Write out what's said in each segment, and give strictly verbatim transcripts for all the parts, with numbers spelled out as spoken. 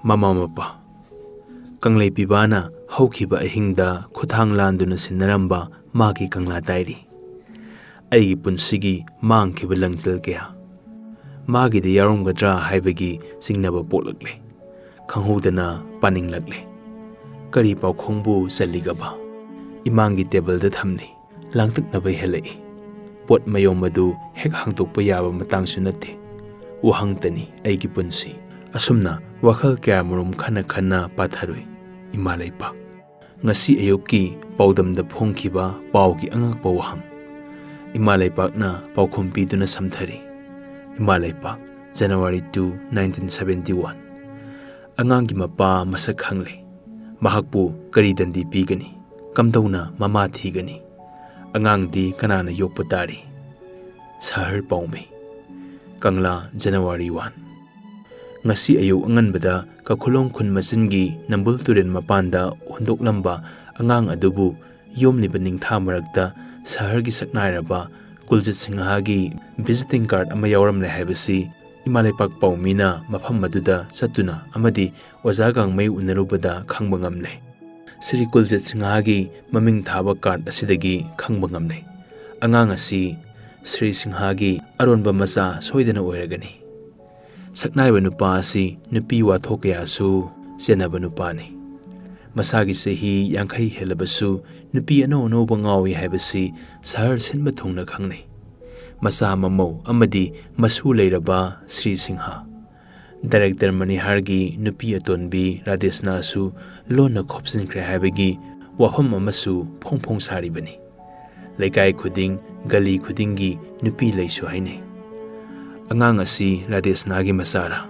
ꯃꯃꯥ ꯃꯄꯥ꯫ ꯀꯪꯂꯩ ꯄꯤꯕꯥꯅ ꯍꯧꯈꯤꯕ ꯑꯍꯤꯡꯗ ꯈꯨꯠꯊꯥꯡ ꯂꯥꯟꯗꯨꯅ ꯁꯤꯟꯅꯔꯝꯕ ꯃꯥꯒꯤ ꯀꯪꯂꯥ ꯗꯥꯏꯔꯤ꯫ ꯑꯩꯒꯤ ꯄꯨꯟꯁꯤꯒꯤ ꯃꯥꯡꯈꯤꯕ ꯂꯪꯖꯦꯜ ꯀꯌꯥ꯫ ꯃꯥꯒꯤꯗ ꯌꯥꯎꯔꯝꯒꯗ꯭ꯔꯥ ꯍꯥꯏꯕꯒꯤ ꯆꯤꯡꯅꯕ ꯄꯣꯛꯂꯛꯂꯦ꯫ ꯈꯪꯍꯧꯗꯅ ꯄꯥꯅꯤꯡꯂꯛꯂꯦ꯫ ꯀꯔꯤ ꯄꯥꯎꯈꯣꯡꯕꯨ ꯆꯜꯂꯤꯒꯕ? ꯏꯃꯥꯡꯒꯤ ꯇꯦꯕꯜꯗ ꯊꯝꯂꯤ꯫ ꯂꯥꯡꯇꯛꯅꯕ ꯍꯦꯜꯂꯛꯏ꯫ ꯄꯣꯠ ꯃꯌꯣꯝ ꯑꯗꯨ ꯍꯦꯛ ꯍꯥꯡꯗꯣꯛꯄ ꯌꯥꯕ ꯃꯇꯥꯡꯁꯨ ꯅꯠꯇꯦ꯫ ꯋꯥꯍꯪꯇꯅꯤ ꯑꯩꯒꯤ ꯄꯨꯟꯁꯤ꯫ ꯑꯁꯨꯝꯅ ꯋꯥꯈꯜ ꯀꯌꯥꯃꯔꯨꯝ ꯈꯟꯅ ꯈꯟꯅ ꯄꯥꯊꯔꯨꯏ꯫ ꯏꯃꯥ ꯂꯩꯄꯥꯛ꯫ ꯉꯁꯤ ꯑꯌꯨꯛꯀꯤ ꯄꯥꯎꯗꯝꯗ ꯐꯣꯡꯈꯤꯕ ꯄꯥꯎꯒꯤ ꯑꯉꯛꯄ ꯋꯥꯍꯪ꯫ ꯏꯃꯥ ꯂꯩꯄꯥꯛꯅ ꯄꯥꯎꯈꯨꯝ ꯄꯤꯗꯨꯅ ꯁꯝꯊꯔꯤ꯫ ꯏꯃꯥ ꯂꯩꯄꯥꯛ, January two, nineteen seventy one꯫ ꯑꯉꯥꯡꯒꯤ ꯃꯄꯥ ꯃꯁꯛ ꯈꯪꯂꯦ꯫ ꯃꯍꯥꯛꯄꯨ ꯀꯔꯤ ꯗꯟꯗꯤ ꯄꯤꯒꯅꯤ? ꯀꯝꯗꯧꯅ ꯃꯃꯥ ꯊꯤꯒꯅꯤ? ꯑꯉꯥꯡꯗꯤ ꯀꯅꯥꯅ ꯌꯣꯛꯄ ꯇꯥꯔꯤ? ꯁꯍꯔ ꯄꯥꯎꯃꯤ꯫ ꯀꯪꯂꯥ, January one꯫ ꯉꯁꯤ ꯑꯌꯨꯛ ꯑꯉꯟꯕꯗ ꯀꯈꯨꯂꯣꯡ ꯈꯨꯟ ꯃꯆꯤꯟꯒꯤ ꯅꯝꯕꯨꯜ ꯇꯨꯔꯦꯜ ꯃꯄꯥꯟꯗ ꯍꯨꯟꯗꯣꯛꯂꯝꯕ ꯑꯉꯥꯡ ꯑꯗꯨꯕꯨ ꯌꯣꯝꯂꯤꯕ ꯅꯤꯡꯊꯥ ꯃꯔꯛꯇ ꯁꯍꯔꯒꯤ ꯁꯛꯅꯥꯏꯔꯕ ꯀꯨꯜꯖꯤꯠ ꯁꯤꯡꯍꯒꯤ visiting card ꯑꯃ ꯌꯥꯎꯔꯝꯂꯦ ꯍꯥꯏꯕꯁꯤ ꯏꯃꯥ ꯂꯩꯄꯥꯛ ꯄꯥꯎꯃꯤꯅ ꯃꯐꯝ ꯑꯗꯨꯗ ꯆꯠꯇꯨꯅ ꯑꯃꯗꯤ ꯑꯣꯖꯥ ꯒꯥꯡꯃꯩ ꯎꯅꯔꯨꯕꯗ ꯈꯪꯕ ꯉꯝꯂꯦ꯫ ꯁ꯭ꯔꯤ ꯀꯨꯜꯖꯤꯠ ꯁꯤꯡꯍꯒꯤ ꯃꯃꯤꯡ ꯊꯥꯕ card ꯑꯁꯤꯗꯒꯤ ꯈꯪꯕ ꯉꯝꯂꯦ꯫ ꯑꯉꯥꯡ ꯑꯁꯤ ꯁ꯭ꯔꯤ ꯁꯤꯡꯍꯒꯤ ꯑꯔꯣꯟꯕ ꯃꯆꯥ ꯁꯣꯏꯗꯅ ꯑꯣꯏꯔꯒꯅꯤ꯫ ꯁꯛꯅꯥꯏꯕ ꯅꯨꯄꯥ ꯑꯁꯤ ꯅꯨꯄꯤ ꯋꯥꯊꯣꯛ ꯀꯌꯥꯁꯨ ꯆꯦꯟꯅꯕ ꯅꯨꯄꯥꯅꯤ꯫ ꯃꯁꯥꯒꯤ ꯆꯍꯤ ꯌꯥꯡꯈꯩ ꯍꯦꯜꯂꯕꯁꯨ ꯅꯨꯄꯤ ꯑꯅꯧ ꯑꯅꯧꯕ ꯉꯥꯎꯏ ꯍꯥꯏꯕꯁꯤ ꯁꯍꯔ ꯁꯤꯟꯕ ꯊꯨꯡꯅ ꯈꯪꯅꯩ꯫ ꯃꯆꯥ ꯃꯃꯧ ꯑꯃꯗꯤ ꯃꯁꯨ ꯂꯩꯔꯕ ꯁ꯭ꯔꯤ ꯁꯤꯡꯍ꯫ Director ꯃꯅꯤꯍꯥꯔꯒꯤ ꯅꯨꯄꯤ ꯑꯇꯣꯟꯕꯤ ꯔꯥꯙꯦꯁꯅꯥꯁꯨ ꯂꯣꯟꯅ ꯈꯣꯞꯆꯤꯟꯈ꯭ꯔꯦ ꯍꯥꯏꯕꯒꯤ ꯋꯥꯐꯝ ꯑꯃꯁꯨ ꯐꯣꯡ ꯐꯣꯡ ꯁꯥꯔꯤꯕꯅꯤ꯫ ꯂꯩꯀꯥꯏ ꯈꯨꯗꯤꯡ, ꯒꯂꯤ ꯈꯨꯗꯤꯡꯒꯤ ꯅꯨꯄꯤ ꯂꯩꯁꯨ ꯍꯥꯏꯅꯩ꯫ ꯑꯉꯥꯡ ꯑꯁꯤ ꯔꯥꯙꯦꯁꯅꯥꯒꯤ ꯃꯆꯥꯔꯥ?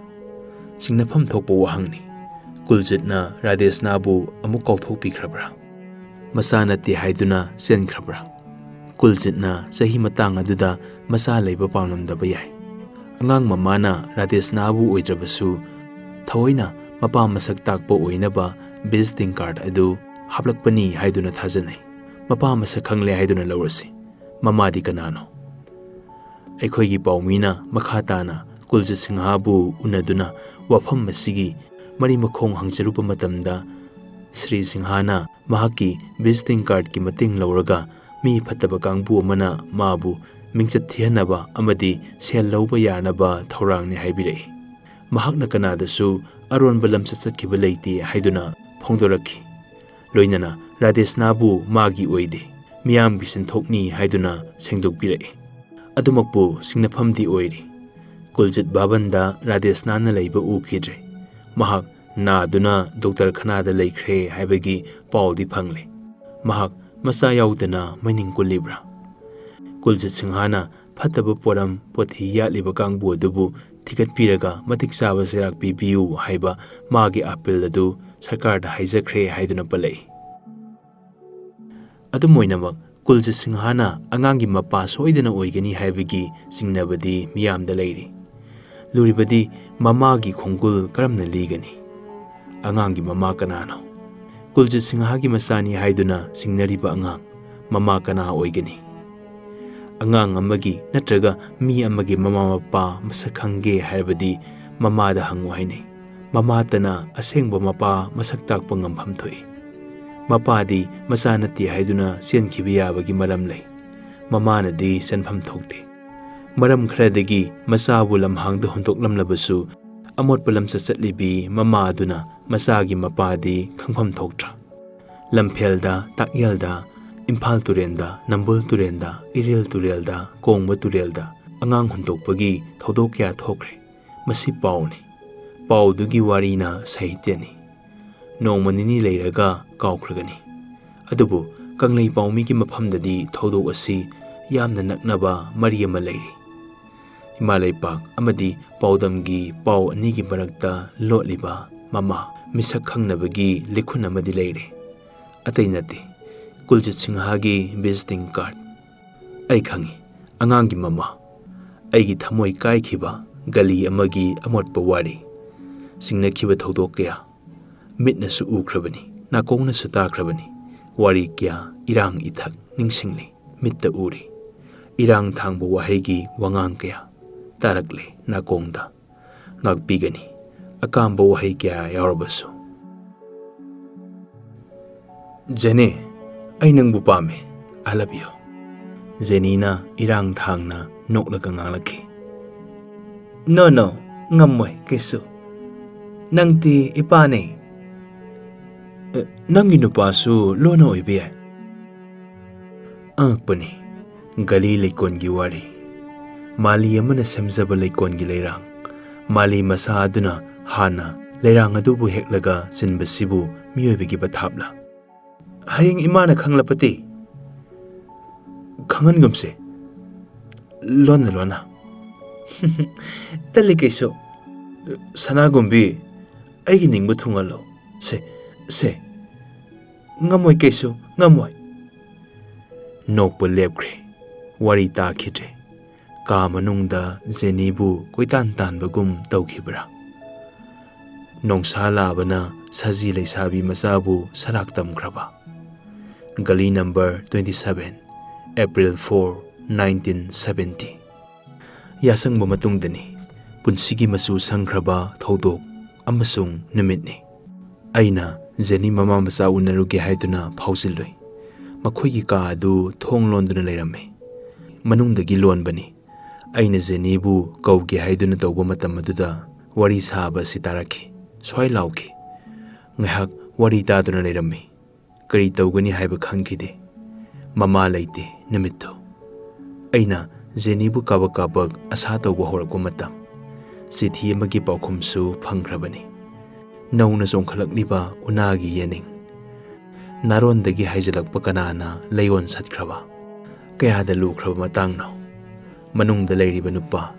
ꯆꯤꯡꯅꯐꯝ ꯊꯣꯛꯄ ꯋꯥꯍꯪꯅꯤ꯫ ꯀꯨꯜꯖꯤꯠꯅ ꯔꯥꯙꯦꯁꯅꯥꯕꯨ ꯑꯃꯨꯛ ꯀꯥꯎꯊꯣꯛꯄꯤꯈ꯭ꯔꯕ꯭ꯔꯥ? ꯃꯆꯥ ꯅꯠꯇꯦ ꯍꯥꯏꯗꯨꯅ ꯆꯦꯟꯈ꯭ꯔꯕ꯭ꯔꯥ? ꯀꯨꯜꯖꯤꯠꯅ ꯆꯍꯤ ꯃꯇꯥꯡ ꯑꯗꯨꯗ ꯃꯆꯥ ꯂꯩꯕ ꯄꯥꯝꯂꯝꯗꯕ ꯌꯥꯏ꯫ ꯑꯉꯥꯡ ꯃꯃꯥꯅ ꯔꯥꯙꯦꯁꯅꯥꯕꯨ ꯑꯣꯏꯗ꯭ꯔꯕꯁꯨ ꯊꯑꯣꯏꯅ ꯃꯄꯥ ꯃꯁꯛ ꯇꯥꯛꯄ ꯑꯣꯏꯅꯕ visiting card ꯑꯗꯨ ꯍꯥꯞꯂꯛꯄꯅꯤ ꯍꯥꯏꯗꯨꯅ ꯊꯥꯖꯅꯩ꯫ ꯃꯄꯥ ꯃꯁꯛ ꯈꯪꯂꯦ ꯍꯥꯏꯗꯨꯅ ꯂꯧꯔꯁꯤ꯫ ꯃꯃꯥꯗꯤ ꯀꯅꯥꯅꯣ? ꯑꯩꯈꯣꯏꯒꯤ ꯄꯥꯎꯃꯤꯅ ꯃꯈꯥ ꯇꯥꯅ ꯀꯨꯜꯖꯤꯠ ꯁꯤꯡꯍꯕꯨ ꯎꯅꯗꯨꯅ ꯋꯥꯐꯝ ꯑꯁꯤꯒꯤ ꯃꯔꯤ ꯃꯈꯣꯡ ꯍꯪꯖꯔꯨꯕ ꯃꯇꯝꯗ, ꯁ꯭ꯔꯤ ꯁꯤꯡꯍꯥꯅ ꯃꯍꯥꯛꯀꯤ ꯚꯤꯖꯤꯇꯤꯡ ꯀꯥꯔꯗꯀꯤ ꯃꯇꯦꯡ ꯂꯧꯔꯒ ꯃꯤ ꯐꯠꯇꯕ ꯀꯥꯡꯕꯨ ꯑꯃꯅ ꯃꯥꯕꯨ ꯃꯤꯡꯆꯠ ꯊꯤꯍꯟꯅꯕ ꯑꯃꯗꯤ ꯁꯦꯜ ꯂꯧꯕ ꯌꯥꯅꯕ ꯊꯧꯔꯥꯡꯅꯤ ꯍꯥꯏꯕꯤꯔꯛꯏ꯫ ꯃꯍꯥꯛꯅ ꯀꯅꯥꯗꯁꯨ ꯑꯔꯣꯟꯕ ꯂꯝꯆꯠ ꯆꯠꯈꯤꯕ ꯂꯩꯇꯦ ꯍꯥꯏꯗꯨꯅ ꯐꯣꯡꯗꯣꯔꯛꯈꯤ꯫ ꯂꯣꯏꯅꯅ ꯔꯥꯙꯦꯁꯅꯥꯕꯨ ꯃꯥꯒꯤ ꯑꯣꯏꯗꯦ, ꯃꯤꯌꯥꯝꯒꯤ ꯁꯤꯟꯊꯣꯛꯅꯤ ꯍꯥꯏꯗꯨꯅ ꯁꯦꯡꯗꯣꯛꯄꯤꯔꯛꯏ꯫ ꯑꯗꯨꯃꯛꯄꯨ ꯁꯤꯡꯅꯐꯝꯗꯤ ꯑꯣꯏꯔꯤ꯫ ꯀꯨꯜꯖꯤꯠ ꯚꯕꯟꯗ ꯔꯥꯙꯦꯁꯅꯥꯅ ꯂꯩꯕ ꯎꯈꯤꯗ꯭ꯔꯦ꯫ ꯃꯍꯥꯛ ꯅꯥꯗꯨꯅ ꯗꯣꯛꯇꯔ ꯈꯅꯥꯗ ꯂꯩꯈ꯭ꯔꯦ ꯍꯥꯏꯕꯒꯤ ꯄꯥꯎꯗꯤ ꯐꯪꯂꯦ꯫ ꯃꯍꯥꯛ ꯃꯆꯥ ꯌꯥꯎꯗꯅ ꯃꯩꯅꯤꯡ ꯀꯨꯜꯂꯤꯕ꯭ꯔꯥ? ꯀꯨꯜꯖꯤꯠ ꯁꯤꯡꯍꯥꯅ ꯐꯠꯇꯕ ꯄꯣꯔꯝ ꯄꯣꯊꯤ ꯌꯥꯠꯂꯤꯕ ꯀꯥꯡꯕꯨ ꯑꯗꯨꯕꯨ ꯊꯤꯒꯠꯄꯤꯔꯒ ꯃꯇꯤꯛ ꯆꯥꯕ ꯆꯩꯔꯥꯛ ꯄꯤꯕꯤꯌꯨ ꯍꯥꯏꯕ ꯃꯥꯒꯤ ꯑꯥꯄꯤꯜ ꯑꯗꯨ ꯁꯔꯀꯥꯔꯗ ꯍꯥꯏꯖꯈ꯭ꯔꯦ ꯍꯥꯏꯗꯨꯅ ꯄꯜꯂꯛꯏ꯫ ꯑꯗꯨꯝ ꯑꯣꯏꯅꯃꯛ, ꯀꯨꯜꯖꯤꯠ ꯁꯤꯡꯍꯥꯅ ꯑꯉꯥꯡꯒꯤ ꯃꯄꯥ ꯁꯣꯏꯗꯅ ꯑꯣꯏꯒꯅꯤ ꯍꯥꯏꯕꯒꯤ ꯆꯤꯡꯅꯕꯗꯤ ꯃꯤꯌꯥꯝꯗ ꯂꯩꯔꯤ꯫ ꯂꯨꯔꯤꯕꯗꯤ ꯃꯃꯥꯒꯤ ꯈꯣꯡꯒꯨꯜ ꯀꯔꯝꯅ ꯂꯤꯒꯅꯤ? ꯑꯉꯥꯡꯒꯤ ꯃꯃꯥ ꯀꯅꯥꯅꯣ? ꯀꯨꯜꯖꯤꯠ ꯁꯤꯡꯍꯥꯒꯤ ꯃꯆꯥꯅꯤ ꯍꯥꯏꯗꯨꯅ ꯆꯤꯡꯅꯔꯤꯕ ꯑꯉꯥꯡ ꯃꯃꯥ ꯀꯅꯥ ꯑꯣꯏꯒꯅꯤ? ꯑꯉꯥꯡ ꯑꯃꯒꯤ ꯅꯠꯇ꯭ꯔꯒ ꯃꯤ ꯑꯃꯒꯤ ꯃꯃꯥ ꯃꯄꯥ ꯃꯁꯛ ꯈꯪꯒꯦ ꯍꯥꯏꯔꯕꯗꯤ ꯃꯃꯥꯗ ꯍꯪꯉꯨ ꯍꯥꯏꯅꯩ꯫ ꯃꯃꯥꯇꯅ ꯑꯁꯦꯡꯕ ꯃꯄꯥ ꯃꯁꯛ ꯇꯥꯛꯄ ꯉꯝꯐꯝ ꯊꯣꯛꯏ꯫ ꯃꯄꯥꯗꯤ ꯃꯆꯥ ꯅꯠꯇꯦ ꯍꯥꯏꯗꯨꯅ ꯆꯦꯟꯈꯤꯕ ꯌꯥꯕꯒꯤ ꯃꯔꯝ ꯂꯩ꯫ ꯃꯃꯥꯅꯗꯤ ꯆꯦꯟꯐꯝ ꯊꯣꯛꯇꯦ꯫ ꯃꯔꯝ ꯈꯔꯗꯒꯤ ꯃꯆꯥꯕꯨ ꯂꯝꯍꯥꯡꯗ ꯍꯨꯟꯗꯣꯛꯂꯝꯂꯕꯁꯨ, ꯑꯃꯣꯠꯄ ꯂꯝꯆꯠ ꯆꯠꯂꯤꯕꯤ ꯃꯃꯥ ꯑꯗꯨꯅ ꯃꯆꯥꯒꯤ ꯃꯄꯥꯗꯤ ꯈꯪꯐꯝ ꯊꯣꯛꯇ꯭ꯔꯥ? ꯂꯝꯐꯦꯜꯗ, ꯇꯥꯛꯌꯦꯜꯗ, ꯏꯝꯐꯥꯜ ꯇꯨꯔꯦꯜꯗ, ꯅꯝꯕꯨꯜ ꯇꯨꯔꯦꯜꯗ, ꯏꯔꯤꯜ ꯇꯨꯔꯦꯜꯗ, ꯀꯣꯡꯕ ꯇꯨꯔꯦꯜꯗ ꯑꯉꯥꯡ ꯍꯨꯟꯗꯣꯛꯄꯒꯤ ꯊꯧꯗꯣꯛ ꯀꯌꯥ ꯊꯣꯛꯈ꯭ꯔꯦ꯫ ꯃꯁꯤ ꯄꯥꯎꯅꯤ꯫ ꯄꯥꯎꯗꯨꯒꯤ ꯋꯥꯔꯤꯅ ꯁꯥꯍꯤꯇ꯭ꯌꯅꯤ꯫ ꯅꯣꯡꯃ ꯅꯤꯅꯤ ꯂꯩꯔꯒ ꯀꯥꯎꯈ꯭ꯔꯒꯅꯤ꯫ ꯑꯗꯨꯕꯨ ꯀꯪꯂꯩ ꯄꯥꯎꯃꯤꯒꯤ ꯃꯐꯝꯗꯗꯤ ꯊꯧꯗꯣꯛ ꯑꯁꯤ ꯌꯥꯝꯅ ꯅꯛꯅꯕ ꯃꯔꯤ ꯑꯃ ꯂꯩꯔꯤ꯫ ꯏꯃꯥ ꯂꯩꯄꯥꯛ ꯑꯃꯗꯤ ꯄꯥꯎꯗꯝꯒꯤ ꯄꯥꯎ ꯑꯅꯤꯒꯤ ꯃꯔꯛꯇ ꯂꯣꯠꯂꯤꯕ ꯃꯃꯥ ꯃꯤꯁꯛ ꯈꯪꯅꯕꯒꯤ ꯂꯤꯈꯨꯟ ꯑꯃꯗꯤ ꯂꯩꯔꯦ꯫ ꯑꯇꯩ ꯅꯠꯇꯦ, ꯀꯨꯜꯖꯤꯠ ꯁꯤꯡꯍꯒꯤ ꯚꯤꯖꯤꯇꯤꯡ ꯀꯥꯔꯗ꯫ ꯑꯩ ꯈꯪꯏ, ꯑꯉꯥꯡꯒꯤ ꯃꯃꯥ, ꯑꯩꯒꯤ ꯊꯃꯣꯏ ꯀꯥꯏꯈꯤꯕ ꯒꯂꯤ ꯑꯃꯒꯤ ꯑꯃꯣꯠꯄ ꯋꯥꯔꯤ꯫ ꯆꯤꯡꯅꯈꯤꯕ ꯊꯧꯗꯣꯛ ꯀꯌꯥ ꯃꯤꯠꯅꯁꯨ ꯎꯈ꯭ꯔꯕꯅꯤ, ꯅꯥꯀꯣꯡꯅꯁꯨ ꯇꯥꯈ꯭ꯔꯕꯅꯤ꯫ ꯋꯥꯔꯤ ꯀꯌꯥ, ꯏꯔꯥꯡ ꯏꯊꯛ ꯅꯤꯡꯁꯤꯡꯂꯤ, ꯃꯤꯠꯇ ꯎꯔꯤ꯫ ꯏꯔꯥꯡ ꯊꯥꯡꯕ ꯋꯥꯍꯩꯒꯤ ꯋꯥꯉꯥꯡ ꯀꯌꯥ ꯇꯥꯔꯛꯂꯦ ꯅꯥꯀꯣꯡꯗ꯫ ꯉꯥꯛꯄꯤꯒꯅꯤ꯫ ꯑꯀꯥꯝꯕ ꯋꯥꯍꯩ ꯀꯌꯥ ꯌꯥꯎꯔꯕꯁꯨ꯫ "ꯖꯦꯅꯤ, ꯑꯩ ꯅꯪꯕꯨ ꯄꯥꯝꯃꯤ꯫ I love you." ꯖꯦꯅꯤꯅ ꯏꯔꯥꯡ ꯊꯥꯡꯅ ꯅꯣꯛꯂꯒ ꯉꯥꯡꯂꯛꯈꯤ꯫ "No, no, ꯉꯝꯃꯣꯏ ꯀꯩꯁꯨ꯫ ꯅꯪꯗꯤ ꯏꯄꯥꯅꯦ꯫ ꯑꯦ, ꯅꯪꯒꯤ ꯅꯨꯄꯥꯁꯨ ꯂꯣꯟꯅ ꯑꯣꯏꯕ ꯌꯥꯏ꯫" ꯑꯉꯛꯄꯅꯤ, ꯒꯂꯤ ꯂꯩꯀꯣꯟꯒꯤ ꯋꯥꯔꯤ꯫ ꯃꯥꯂꯤ ꯑꯃꯅ ꯁꯦꯝꯖꯕ ꯂꯩꯀꯣꯟꯒꯤ ꯂꯩꯔꯥꯡ꯫ ꯃꯥꯂꯤ ꯃꯁꯥ ꯑꯗꯨꯅ ꯍꯥꯟꯅ ꯂꯩꯔꯥꯡ ꯑꯗꯨꯕꯨ ꯍꯦꯛꯂꯒ ꯆꯤꯟꯕꯁꯤꯕꯨ ꯃꯤꯑꯣꯏꯕꯒꯤ ꯄꯊꯥꯞꯂ? "ꯍꯌꯦꯡ ꯏꯃꯥꯅ ꯈꯪꯂꯛꯄꯗꯤ ꯈꯪꯍꯟꯒꯨꯝꯁꯦ꯫ ꯂꯣꯟꯅ ꯂꯣꯟꯅ꯫" "ꯇꯜꯂꯤ ꯀꯩꯁꯨ꯫ ꯁꯅꯥꯒꯨꯝꯕꯤ, ꯑꯩꯒꯤ ꯅꯤꯡꯕ ꯊꯨꯡꯍꯜꯂꯣ꯫ ꯁꯦ, ꯁꯦ꯫ ꯉꯝꯃꯣꯏ ꯀꯩꯁꯨ, ꯉꯝꯃꯣꯏ꯫" ꯅꯣꯛꯄ ꯂꯦꯞꯈ꯭ꯔꯦ꯫ ꯋꯥꯔꯤ ꯇꯥꯈꯤꯗ꯭ꯔꯦ꯫ ꯀꯥ ꯃꯅꯨꯡꯗ ꯖꯦꯅꯤꯕꯨ ꯀꯣꯏꯇꯥꯟ ꯇꯥꯟꯕꯒꯨꯝ ꯇꯧꯈꯤꯕ꯭ꯔꯥ? ꯅꯣꯡꯁꯥ ꯂꯥꯕꯅ ꯁꯖꯤ ꯂꯩꯁꯥꯕꯤ ꯃꯆꯥꯕꯨ ꯁꯔꯥꯛ ꯇꯝꯈ꯭ꯔꯕ꯫ ꯒꯂꯤ number twenty seven, April four, nineteen seventy꯫ ꯌꯥꯁꯪꯕ ꯃꯇꯨꯡꯗꯅꯤ꯫ ꯄꯨꯟꯁꯤꯒꯤ ꯃꯆꯨ ꯁꯪꯈ꯭ꯔꯕ ꯊꯧꯗꯣꯛ ꯑꯃꯁꯨꯡ ꯅꯨꯃꯤꯠꯅꯤ꯫ ꯑꯩꯅ ꯖꯦꯅꯤ ꯃꯃꯥ ꯃꯆꯥ ꯎꯅꯔꯨꯒꯦ ꯍꯥꯏꯗꯨꯅ ꯐꯥꯎꯖꯤꯜꯂꯨꯏ꯫ ꯃꯈꯣꯏꯒꯤ ꯀꯥ ꯑꯗꯨ ꯊꯣꯡ ꯂꯣꯟꯗꯨꯅ ꯂꯩꯔꯝꯃꯤ꯫ ꯃꯅꯨꯡꯗꯒꯤ ꯂꯣꯟꯕꯅꯤ꯫ ꯑꯩꯅ ꯖꯦꯅꯤꯕꯨ ꯀꯧꯒꯦ ꯍꯥꯏꯗꯨꯅ ꯇꯧꯕ ꯃꯇꯝ ꯑꯗꯨꯗ ꯋꯥꯔꯤ ꯁꯥꯕ ꯑꯁꯤ ꯇꯥꯔꯛꯈꯤ꯫ ꯁ꯭ꯋꯥꯏ ꯂꯥꯎꯈꯤ꯫ ꯉꯥꯏꯍꯥꯛ ꯋꯥꯔꯤ ꯇꯥꯗꯨꯅ ꯂꯩꯔꯝꯃꯤ꯫ ꯀꯔꯤ ꯇꯧꯒꯅꯤ ꯍꯥꯏꯕ ꯈꯪꯈꯤꯗꯦ꯫ ꯃꯃꯥ ꯂꯩꯇꯦ ꯅꯨꯃꯤꯠꯇꯨ꯫ ꯑꯩꯅ ꯖꯦꯅꯤꯕꯨ ꯀꯥꯕꯛ ꯀꯥꯕꯛ ꯑꯁꯥ ꯇꯧꯕ ꯍꯧꯔꯛꯄ ꯃꯇꯝ꯫ ꯆꯤꯊꯤ ꯑꯃꯒꯤ ꯄꯥꯎꯈꯨꯝꯁꯨ ꯐꯪꯈ꯭ꯔꯕꯅꯤ꯫ ꯅꯧꯅ ꯆꯣꯡꯈꯠꯂꯛꯂꯤꯕ ꯎꯅꯥꯒꯤ ꯌꯦꯅꯤꯡ꯫ ꯅꯥꯔꯣꯟꯗꯒꯤ ꯍꯥꯏꯖꯤꯜꯂꯛꯄ ꯀꯅꯥꯅ ꯂꯩꯌꯣꯟ ꯁꯠꯈ꯭ꯔꯕ? ꯀꯌꯥꯗ ꯂꯨꯈ꯭ꯔꯕ ꯃꯇꯥꯡꯅꯣ? ꯃꯅꯨꯡꯗ ꯂꯩꯔꯤꯕ ꯅꯨꯄꯥ,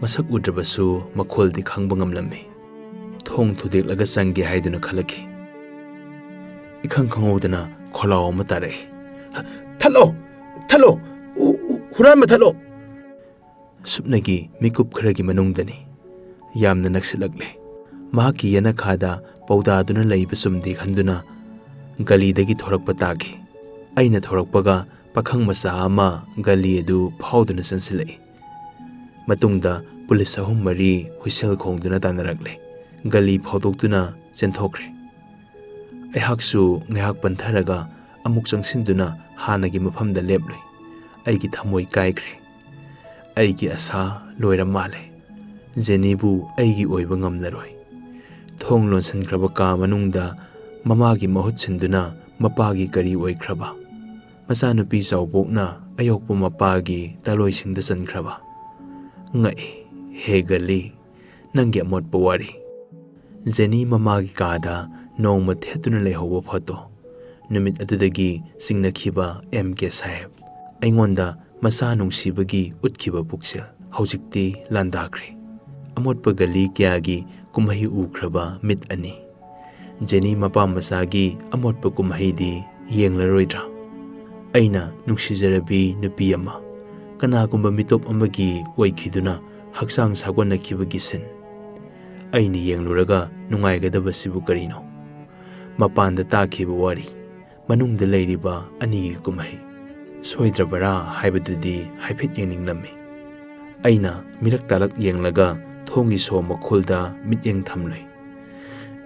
ꯃꯁꯛ ꯎꯗ꯭ꯔꯕꯁꯨ ꯃꯈꯣꯜꯗꯤ ꯈꯪꯕ ꯉꯝꯂꯝꯃꯤ꯫ ꯊꯣꯡ ꯊꯨꯗꯦꯛꯂꯒ ꯆꯪꯒꯦ ꯍꯥꯏꯗꯨꯅ ꯈꯜꯂꯛꯈꯤ꯫ ꯏꯈꯪ ꯈꯪꯍꯧꯗꯅ ꯈꯣꯜꯂꯥꯎ ꯑꯃ ꯇꯥꯔꯛꯏ꯫ "ꯊꯠꯂꯣ! ꯊꯠꯂꯣ! ꯍꯨ-, ꯍꯨ-, ꯍꯨꯔꯥꯟꯕ ꯊꯠꯂꯣ!" ꯁꯨꯞꯅꯒꯤ ꯃꯤꯀꯨꯞ ꯈꯔꯒꯤ ꯃꯅꯨꯡꯗꯅꯤ꯫ ꯌꯥꯝꯅ ꯅꯛꯁꯤꯜꯂꯛꯂꯦ꯫ ꯃꯍꯥꯛꯀꯤ ꯌꯦꯅꯈꯥꯗ ꯄꯧꯗꯥꯗꯨꯅ ꯂꯩꯕ ꯆꯨꯝꯗꯦ ꯈꯟꯗꯨꯅ ꯒꯂꯤꯗꯒꯤ ꯊꯣꯔꯛꯄ ꯇꯥꯈꯤ꯫ ꯑꯩꯅ ꯊꯣꯔꯛꯄꯒ ꯄꯥꯈꯪ ꯃꯆꯥ ꯑꯃ ꯒꯂꯤ ꯑꯗꯨ ꯐꯥꯎꯗꯨꯅ ꯆꯪꯁꯤꯜꯂꯛꯏ꯫ ꯃꯇꯨꯡꯗ ꯄꯨꯂꯤꯁ ꯑꯍꯨꯝ ꯃꯔꯤ ꯍꯨꯏꯁꯦꯜ ꯈꯣꯡꯗꯨꯅ ꯇꯥꯟꯅꯔꯛꯂꯦ꯫ ꯒꯂꯤ ꯐꯥꯎꯗꯣꯛꯇꯨꯅ ꯆꯦꯟꯊꯣꯛꯈ꯭ꯔꯦ꯫ ꯑꯩꯍꯥꯛꯁꯨ ꯉꯥꯏꯍꯥꯛ ꯄꯟꯊꯔꯒ ꯑꯃꯨꯛ ꯆꯪꯁꯤꯟꯗꯨꯅ ꯍꯥꯟꯅꯒꯤ ꯃꯐꯝꯗ ꯂꯦꯞꯂꯨꯏ꯫ ꯑꯩꯒꯤ ꯊꯃꯣꯏ ꯀꯥꯏꯈ꯭ꯔꯦ꯫ ꯑꯩꯒꯤ ꯑꯁꯥ ꯂꯣꯏꯔ ꯃꯥꯜꯂꯦ꯫ ꯖꯦꯅꯤꯕꯨ ꯑꯩꯒꯤ ꯑꯣꯏꯕ ꯉꯝꯂꯔꯣꯏ꯫ ꯊꯣꯡ ꯂꯣꯟꯁꯤꯟꯈ꯭ꯔꯕ ꯀꯥ ꯃꯅꯨꯡꯗ ꯃꯃꯥꯒꯤ ꯃꯍꯨꯠ ꯁꯤꯟꯗꯨꯅ ꯃꯄꯥꯒꯤ ꯀꯔꯤ ꯑꯣꯏꯈ꯭ꯔꯕ? ꯃꯆꯥꯅꯨꯄꯤ ꯆꯥꯎꯕꯣꯛꯅ ꯑꯌꯣꯛꯄ ꯃꯄꯥꯒꯤ ꯇꯂꯣꯏꯁꯤꯡꯗ ꯆꯟꯈ꯭ꯔꯕ꯫ ꯉꯛꯏ, ꯍꯦ ꯒꯂꯤ, ꯅꯪꯒꯤ ꯑꯃꯣꯠꯄ ꯋꯥꯔꯤ꯫ ꯖꯦꯅꯤ ꯃꯃꯥꯒꯤ ꯀꯥꯗ ꯅꯣꯡꯃ ꯊꯦꯠꯇꯨꯅ ꯂꯩꯍꯧꯕ ꯐꯣꯇꯣ꯫ ꯅꯨꯃꯤꯠ ꯑꯗꯨꯗꯒꯤ ꯆꯤꯡꯅꯈꯤꯕ ꯑꯦꯝ ꯀꯦ ꯁꯥꯍꯦꯕ꯫ ꯑꯩꯉꯣꯟꯗ ꯃꯆꯥ ꯅꯨꯡꯁꯤꯕꯒꯤ ꯎꯠꯈꯤꯕ ꯄꯨꯛꯆꯦꯜ ꯍꯧꯖꯤꯛꯇꯤ ꯂꯥꯟꯗꯥꯈ꯭ꯔꯦ꯫ ꯑꯃꯣꯠꯄ ꯒꯂꯤ ꯀꯌꯥꯒꯤ ꯀꯨꯝꯍꯩ ꯎꯈ꯭ꯔꯕ ꯃꯤꯠ ꯑꯅꯤ꯫ ꯖꯦꯅꯤ ꯃꯄꯥ ꯃꯆꯥꯒꯤ ꯑꯃꯣꯠꯄ ꯀꯨꯝꯍꯩꯗꯤ ꯌꯦꯡꯂꯔꯣꯏꯗ꯭ꯔꯥ? ꯑꯩꯅ ꯅꯨꯡꯁꯤꯖꯔꯕꯤ ꯅꯨꯄꯤ ꯑꯃ, ꯀꯅꯥꯒꯨꯝꯕ ꯃꯤꯇꯣꯞ ꯑꯃꯒꯤ ꯑꯣꯏꯈꯤꯗꯨꯅ ꯍꯛꯆꯥꯡ ꯁꯥꯒꯣꯟꯅꯈꯤꯕꯒꯤ ꯁꯤꯟ꯫ ꯑꯩꯅ ꯌꯦꯡꯂꯨꯔꯒ ꯅꯨꯡꯉꯥꯏꯒꯗꯕꯁꯤꯕꯨ ꯀꯔꯤꯅꯣ? ꯃꯄꯥꯟꯗ ꯇꯥꯈꯤꯕ ꯋꯥꯔꯤ, ꯃꯅꯨꯡꯗ ꯂꯩꯔꯤꯕ ꯑꯅꯤꯒꯤ ꯀꯨꯝꯍꯩ꯫ ꯁꯣꯏꯗ꯭ꯔꯕꯔꯥ ꯍꯥꯏꯕꯗꯨꯗꯤ ꯍꯥꯏꯐꯦꯠ ꯌꯦꯡꯅꯤꯡꯂꯝꯃꯤ꯫ ꯑꯩꯅ ꯃꯤꯔꯛ ꯇꯥꯂꯛ ꯌꯦꯡꯂꯒ ꯊꯣꯡꯒꯤ ꯁꯣ ꯃꯈꯨꯜꯗ ꯃꯤꯠꯌꯦꯡ ꯊꯝꯂꯨꯏ꯫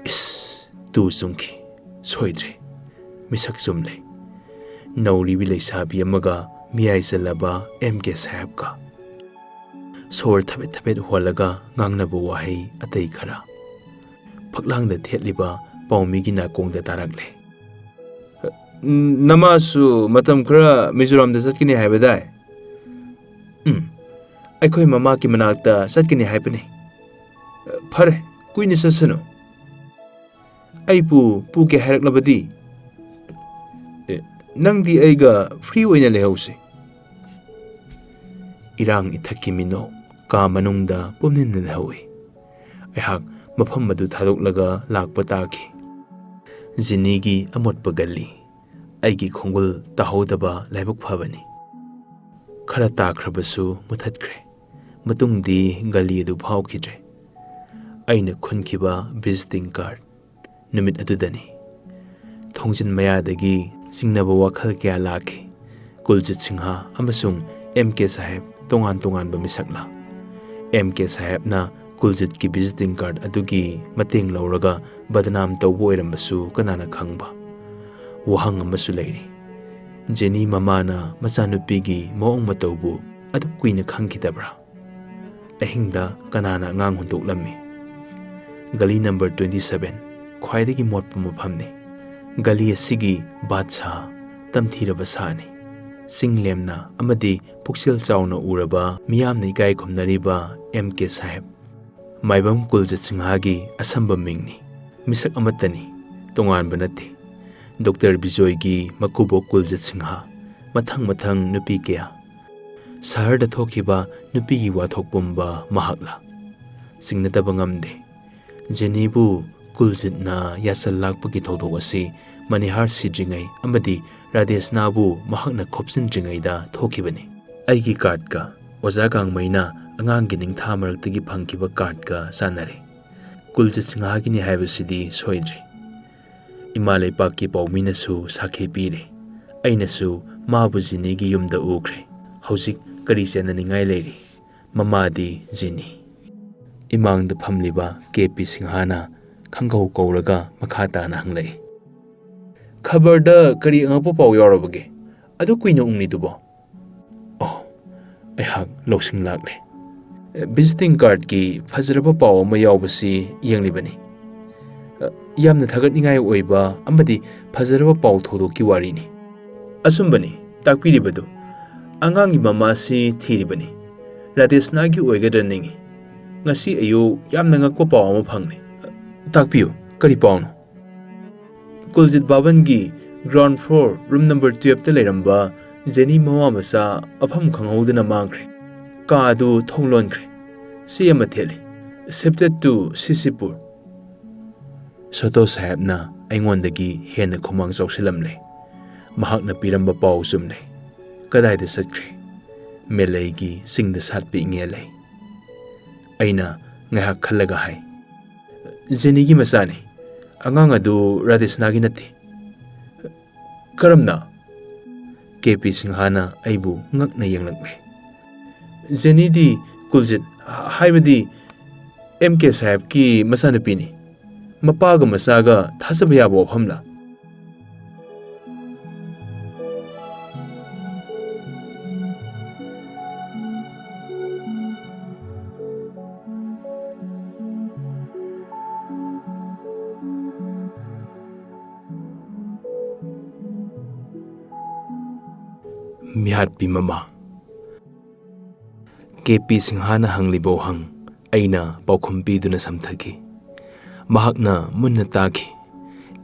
ꯏꯁ, ꯇꯨ ꯆꯨꯡꯈꯤ꯫ ꯁꯣꯏꯗ꯭ꯔꯦ꯫ ꯃꯤꯁꯛ ꯆꯨꯝꯂꯦ꯫ ꯅꯧꯔꯤꯕꯤ ꯂꯩꯁꯥꯕꯤ ꯑꯃꯒ ꯃꯤꯌꯥꯏ ꯆꯜꯂꯕ ꯑꯦꯝ ꯀꯦ ꯁꯥꯍꯦꯕꯀ꯫ ꯁꯣꯔ ꯊꯕꯦꯠ ꯊꯕꯦꯠ ꯍꯣꯜꯂꯒ ꯉꯥꯡꯅꯕ ꯋꯥꯍꯩ ꯑꯇꯩ ꯈꯔ꯫ ꯐꯛꯂꯥꯡꯗ ꯊꯦꯠꯂꯤꯕ ꯄꯥꯎꯃꯤꯒꯤ ꯅꯥꯀꯣꯡꯗ ꯇꯥꯔꯛꯂꯦ꯫ "ꯅꯃꯥꯁꯨ ꯃꯇꯝ ꯈꯔ ꯃꯤꯖꯣꯔꯥꯝꯗ ꯆꯠꯀꯅꯤ ꯍꯥꯏꯕꯗꯥꯏ?" "ꯎꯝ, ꯑꯩꯈꯣꯏ ꯃꯃꯥꯒꯤ ꯃꯅꯥꯛꯇ ꯆꯠꯀꯅꯤ ꯍꯥꯏꯕꯅꯤ꯫" "ꯐꯔꯦ, ꯀꯨꯏꯅ ꯆꯠꯁꯅꯨ꯫ ꯑꯩꯕꯨ ꯄꯨꯒꯦ ꯍꯥꯏꯔꯛꯂꯕꯗꯤ?" "ꯑꯦ, ꯅꯪꯗꯤ ꯑꯩꯒ ꯐ꯭ꯔꯤ ꯑꯣꯏꯅ ꯂꯩꯍꯧꯁꯤ꯫" ꯏꯔꯥꯡ ꯏꯊꯛꯀꯤ ꯃꯤꯅꯣꯛ ꯀꯥ ꯃꯅꯨꯡꯗ ꯄꯨꯝꯅꯤꯟꯅ ꯂꯩꯍꯧꯏ꯫ ꯑꯩꯍꯥꯛ ꯃꯐꯝ ꯑꯗꯨ ꯊꯥꯗꯣꯛꯂꯒ ꯂꯥꯛꯄ ꯇꯥꯈꯤ꯫ ꯖꯤꯅꯤꯒꯤ ꯑꯃꯣꯠꯄ ꯒꯜꯂꯤ꯫ ꯑꯩꯒꯤ ꯈꯣꯡꯒꯨꯜ ꯇꯥꯍꯧꯗꯕ ꯂꯥꯏꯕꯛ ꯐꯕꯅꯤ꯫ ꯈꯔ ꯇꯥꯈ꯭ꯔꯕꯁꯨ ꯃꯨꯊꯠꯈ꯭ꯔꯦ꯫ ꯃꯇꯨꯡꯗꯤ ꯒꯜꯂꯤ ꯑꯗꯨ ꯐꯥꯎꯈꯤꯗ꯭ꯔꯦ꯫ ꯑꯩꯅ ꯈꯨꯟꯈꯤꯕ ꯚꯤꯖꯤꯇꯤꯡ ꯀꯥꯔꯗ ꯅꯨꯃꯤꯠ ꯑꯗꯨꯗꯅꯤ꯫ ꯊꯣꯡꯖꯤꯟ ꯃꯌꯥꯗꯒꯤ ꯆꯤꯡꯅꯕ ꯋꯥꯈꯜ ꯀꯌꯥ ꯂꯥꯛꯈꯤ꯫ ꯀꯨꯜꯖꯤꯠ ꯁꯤꯡꯍ ꯑꯃꯁꯨꯡ ꯑꯦꯝ ꯀꯦ ꯁꯥꯍꯦꯕ ꯇꯣꯉꯥꯟ ꯇꯣꯉꯥꯟꯕ ꯃꯤꯁꯛꯂꯥ? ꯑꯦꯝ ꯀꯦ ꯁꯥꯍꯦꯕꯅ ꯀꯨꯜꯖꯤꯠꯀꯤ ꯚꯤꯖꯤꯇꯤꯡ ꯀꯥꯔꯗ ꯑꯗꯨꯒꯤ ꯃꯇꯦꯡ ꯂꯧꯔꯒ ꯕꯗꯅꯥꯝ ꯇꯧꯕ ꯑꯣꯏꯔꯝꯕꯁꯨ ꯀꯅꯥꯅ ꯈꯪꯕ? ꯋꯥꯍꯪ ꯑꯃꯁꯨ ꯂꯩꯔꯤ꯫ ꯖꯦꯅꯤ ꯃꯃꯥꯅ ꯃꯆꯥꯅꯨꯄꯤꯒꯤ ꯃꯑꯣꯡ ꯃꯇꯧꯕꯨ ꯑꯗꯨꯛ ꯀꯨꯏꯅ ꯈꯪꯈꯤꯗꯕ꯭ꯔꯥ? ꯑꯍꯤꯡꯗ ꯀꯅꯥꯅ ꯑꯉꯥꯡ ꯍꯨꯟꯗꯣꯛꯂꯝꯃꯤ? ꯒꯂꯤ ꯅꯝꯕꯔ twenty seven ꯈ꯭ꯋꯥꯏꯗꯒꯤ ꯃꯣꯠꯄ ꯃꯐꯝꯅꯤ꯫ ꯒꯂꯤ ꯑꯁꯤꯒꯤ ꯕꯥꯗꯁꯥꯍ ꯇꯝꯊꯤꯔꯕ ꯁꯥꯅꯤ꯫ ꯆꯤꯡ ꯂꯦꯝꯅ ꯑꯃꯗꯤ ꯄꯨꯛꯆꯦꯜ ꯆꯥꯎꯅ ꯎꯔꯕ ꯃꯤꯌꯥꯝꯅ ꯏꯀꯥꯏ ꯈꯨꯝꯅꯔꯤꯕ ꯑꯦꯝ ꯀꯦ ꯁꯥꯍꯦꯕ꯫ ꯃꯥꯏꯕꯝ ꯀꯨꯜꯖꯤꯠ ꯁꯤꯡꯍꯒꯤ ꯑꯁꯝꯕ ꯃꯤꯡꯅꯤ꯫ ꯃꯤꯁꯛ ꯑꯃꯠꯇꯅꯤ, ꯇꯣꯉꯥꯟꯕ ꯅꯠꯇꯦ꯫ ꯗꯣꯛꯇꯔ ꯕꯤꯖꯣꯏꯒꯤ ꯃꯀꯨꯕꯣꯛ ꯀꯨꯜꯖꯤꯠ ꯁꯤꯡꯍ, ꯃꯊꯪ ꯃꯊꯪ ꯅꯨꯄꯤ ꯀꯌꯥ꯫ ꯁꯍꯔꯗ ꯊꯣꯛꯈꯤꯕ ꯅꯨꯄꯤꯒꯤ ꯋꯥꯊꯣꯛ ꯄꯨꯝꯕ ꯃꯍꯥꯛꯂ? ꯆꯤꯡꯅꯗꯕ ꯉꯝꯗꯦ꯫ ꯖꯦꯅꯤꯕꯨ ꯀꯨꯜꯖꯤꯠꯅ ꯌꯥꯁꯜ ꯂꯥꯛꯄꯒꯤ ꯊꯧꯗꯣꯛ ꯑꯁꯤ ꯃꯅꯤꯍꯥꯔ ꯁꯤꯗ꯭ꯔꯤꯉꯩ ꯑꯃꯗꯤ ꯔꯥꯙꯦꯁꯅꯥꯕꯨ ꯃꯍꯥꯛꯅ ꯈꯣꯞꯆꯤꯟꯗ꯭ꯔꯤꯉꯩꯗ ꯊꯣꯛꯈꯤꯕꯅꯤ꯫ ꯑꯩꯒꯤ ꯀꯥꯔꯗꯀ ꯑꯣꯖꯥ ꯒꯥꯡꯃꯩꯅ ꯑꯉꯥꯡꯒꯤ ꯅꯤꯡꯊꯥ ꯃꯔꯛꯇꯒꯤ ꯐꯪꯈꯤꯕ ꯀꯥꯔꯗꯀ ꯆꯥꯟꯅꯔꯦ꯫ ꯀꯨꯜꯖꯤꯠ ꯁꯤꯡꯍꯒꯤꯅꯤ ꯍꯥꯏꯕꯁꯤꯗꯤ ꯁꯣꯏꯗ꯭ꯔꯦ꯫ ꯏꯃꯥ ꯂꯩꯄꯥꯛꯀꯤ ꯄꯥꯎꯃꯤꯅꯁꯨ ꯁꯥꯈꯤ ꯄꯤꯔꯦ꯫ ꯑꯩꯅꯁꯨ ꯃꯥꯕꯨ ꯖꯤꯅꯤꯒꯤ ꯌꯨꯝꯗ ꯎꯈ꯭ꯔꯦ꯫ ꯍꯧꯖꯤꯛ ꯀꯔꯤ ꯆꯦꯟꯅꯅꯤꯡꯉꯥꯏ ꯂꯩꯔꯤ? ꯃꯃꯥꯗꯤ ꯖꯤꯅꯤ꯫ ꯏꯃꯥꯡꯗ ꯐꯝꯂꯤꯕ ꯀꯦ ꯄꯤ ꯁꯤꯡꯍꯅ ꯈꯪꯀꯧ ꯀꯧꯔꯒ ꯃꯈꯥ ꯇꯥꯅ ꯍꯪꯂꯛꯏ, "ꯈꯕꯔꯗ ꯀꯔꯤ ꯑꯉꯛꯄ ꯄꯥꯎ ꯌꯥꯎꯔꯕꯒꯦ? ꯑꯗꯨ ꯀꯨꯏꯅ ꯎꯡꯂꯤꯗꯨꯕꯣ?" ꯑꯣ, ꯑꯩꯍꯥꯛ ꯂꯧꯁꯤꯡ ꯂꯥꯛꯂꯦ꯫ ꯚꯤꯖꯤꯇꯤꯡ ꯀꯥꯔꯗꯀꯤ ꯐꯖꯔꯕ ꯄꯥꯎ ꯑꯃ ꯌꯥꯎꯕꯁꯤ ꯌꯦꯡꯂꯤꯕꯅꯤ꯫ ꯌꯥꯝꯅ ꯊꯥꯒꯠꯅꯤꯡꯉꯥꯏ ꯑꯣꯏꯕ ꯑꯃꯗꯤ ꯐꯖꯔꯕ ꯄꯥꯎ ꯊꯧꯗꯣꯛꯀꯤ ꯋꯥꯔꯤꯅꯤ꯫ ꯑꯆꯨꯝꯕꯅꯤ ꯇꯥꯛꯄꯤꯔꯤꯕꯗꯨ꯫ ꯑꯉꯥꯡꯒꯤ ꯃꯃꯥꯁꯤ ꯊꯤꯔꯤꯕꯅꯤ꯫ ꯔꯥꯙꯦꯁꯅꯥꯒꯤ ꯑꯣꯏꯒꯗ꯭ꯔꯥ ꯅꯤꯡꯏ꯫ ꯉꯁꯤ ꯑꯌꯨꯛ ꯌꯥꯝꯅ ꯉꯛꯄ ꯄꯥꯎ ꯑꯃ ꯐꯪꯂꯦ꯫ ꯇꯥꯛꯄꯤꯌꯨ, ꯀꯔꯤ ꯄꯥꯎꯅꯣ? ꯀꯨꯜꯖꯤꯠ ꯚꯕꯟꯒꯤ ground floor room number twelveꯇ ꯂꯩꯔꯝꯕ ꯖꯦꯅꯤ ꯃꯃꯥ ꯃꯆꯥ ꯃꯐꯝ ꯈꯪꯍꯧꯗꯅ ꯃꯥꯡꯈ꯭ꯔꯦ꯫ ꯀꯥ ꯑꯗꯨ ꯊꯣꯡ ꯂꯣꯟꯈ꯭ꯔꯦ꯫ ꯆꯦ ꯑꯃ ꯊꯦꯠꯂꯤ꯫ "Shifted to ꯁꯤꯁꯤꯄꯨꯔ꯫" ꯁꯣꯇꯣ ꯁꯥꯍꯦꯕꯅ ꯑꯩꯉꯣꯟꯗꯒꯤ ꯍꯦꯟꯅ ꯈꯨꯃꯥꯡ ꯆꯥꯎꯁꯤꯜꯂꯝꯂꯦ꯫ ꯃꯍꯥꯛꯅ ꯄꯤꯔꯝꯕ ꯄꯥꯎ ꯆꯨꯝꯂꯦ꯫ ꯀꯗꯥꯏꯗ ꯆꯠꯈ꯭ꯔꯦ? ꯃꯦꯂꯩꯒꯤ ꯆꯤꯡꯗ ꯁꯥꯠꯄ ꯏꯉꯦꯜ ꯂꯩ꯫ ꯑꯩꯅ ꯉꯥꯏꯍꯥꯛ ꯈꯜꯂꯒ ꯍꯥꯏ, "ꯖꯦꯅꯤꯒꯤ ꯃꯆꯥꯅꯤ꯫ ꯑꯉꯥꯡ ꯑꯗꯨ ꯔꯥꯙꯦꯁꯅꯥꯒꯤ ꯅꯠꯇꯦ꯫" "ꯀꯔꯝꯅ?" ꯀꯦ ꯄꯤ ꯁꯤꯡꯍꯥꯅ ꯑꯩꯕꯨ ꯉꯛꯅ ꯌꯦꯡꯂꯛꯂꯦ꯫ "ꯖꯦꯅꯤꯗꯤ ꯀꯨꯜꯖꯤꯠ, ꯍꯥꯏꯕꯗꯤ," ꯑꯦꯝ ꯀꯦ ꯁꯥꯍꯦꯕꯀꯤ ꯃꯆꯥꯅꯨꯄꯤꯅꯤ꯫ ꯃꯄꯥꯒ ꯃꯆꯥꯒ ꯊꯥꯖꯕ ꯌꯥꯕ ꯋꯥꯐꯝꯂꯥ? ꯃꯤꯍꯥꯠꯄꯤ ꯃꯃꯥ꯫ ꯀꯦ ꯄꯤ ꯁꯤꯡꯍꯥꯅ ꯍꯪꯂꯤꯕ ꯋꯥꯍꯪ ꯑꯩꯅ ꯄꯥꯎꯈꯨꯝ ꯄꯤꯗꯨꯅ ꯁꯝꯊꯈꯤ꯫ ꯃꯍꯥꯛꯅ ꯃꯨꯟꯅ ꯇꯥꯈꯤ꯫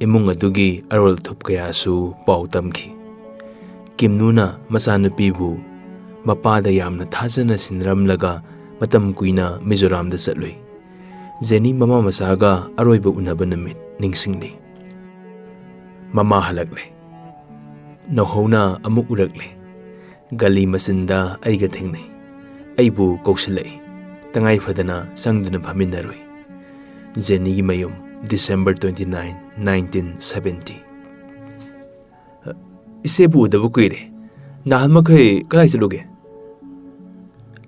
ꯏꯃꯨꯡ ꯑꯗꯨꯒꯤ ꯑꯔꯣꯜ ꯑꯊꯨꯞ ꯀꯌꯥꯁꯨ ꯄꯥꯎ ꯇꯝꯈꯤ꯫ ꯀꯤꯝꯅꯨꯅ ꯃꯆꯥꯅꯨꯄꯤꯕꯨ ꯃꯄꯥꯗ ꯌꯥꯝꯅ ꯊꯥꯖꯅ ꯁꯤꯟꯅꯔꯝꯂꯒ ꯃꯇꯝ ꯀꯨꯏꯅ ꯃꯤꯖꯣꯔꯥꯝꯗ ꯆꯠꯂꯨꯏ꯫ ꯖꯦꯅꯤ ꯃꯃꯥ ꯃꯆꯥꯒ ꯑꯔꯣꯏꯕ ꯎꯅꯕ ꯅꯨꯃꯤꯠ ꯅꯤꯡꯁꯤꯡꯂꯤ꯫ ꯃꯃꯥ ꯍꯜꯂꯛꯂꯦ꯫ ꯅꯧꯍꯧꯅ ꯑꯃꯨꯛ ꯎꯔꯛꯂꯦ꯫ ꯒꯂꯤ ꯃꯆꯤꯟꯗ ꯑꯩꯒ ꯊꯦꯡꯅꯩ꯫ ꯑꯩꯕꯨ ꯀꯧꯁꯤꯜꯂꯛꯏ꯫ ꯇꯉꯥꯏ ꯐꯗꯅ ꯆꯪꯗꯨꯅ ꯐꯝꯃꯤꯟꯅꯔꯨꯏ꯫ ꯖꯦꯅꯤꯒꯤ ꯃꯌꯨꯝ, December twenty nine, nineteen seventy꯫ "ꯏꯆꯦꯕꯨ ꯎꯗꯕ ꯀꯨꯏꯔꯦ꯫ ꯅꯍꯥꯟ ꯃꯈꯩ ꯀꯗꯥꯏ ꯆꯠꯂꯨꯒꯦ?"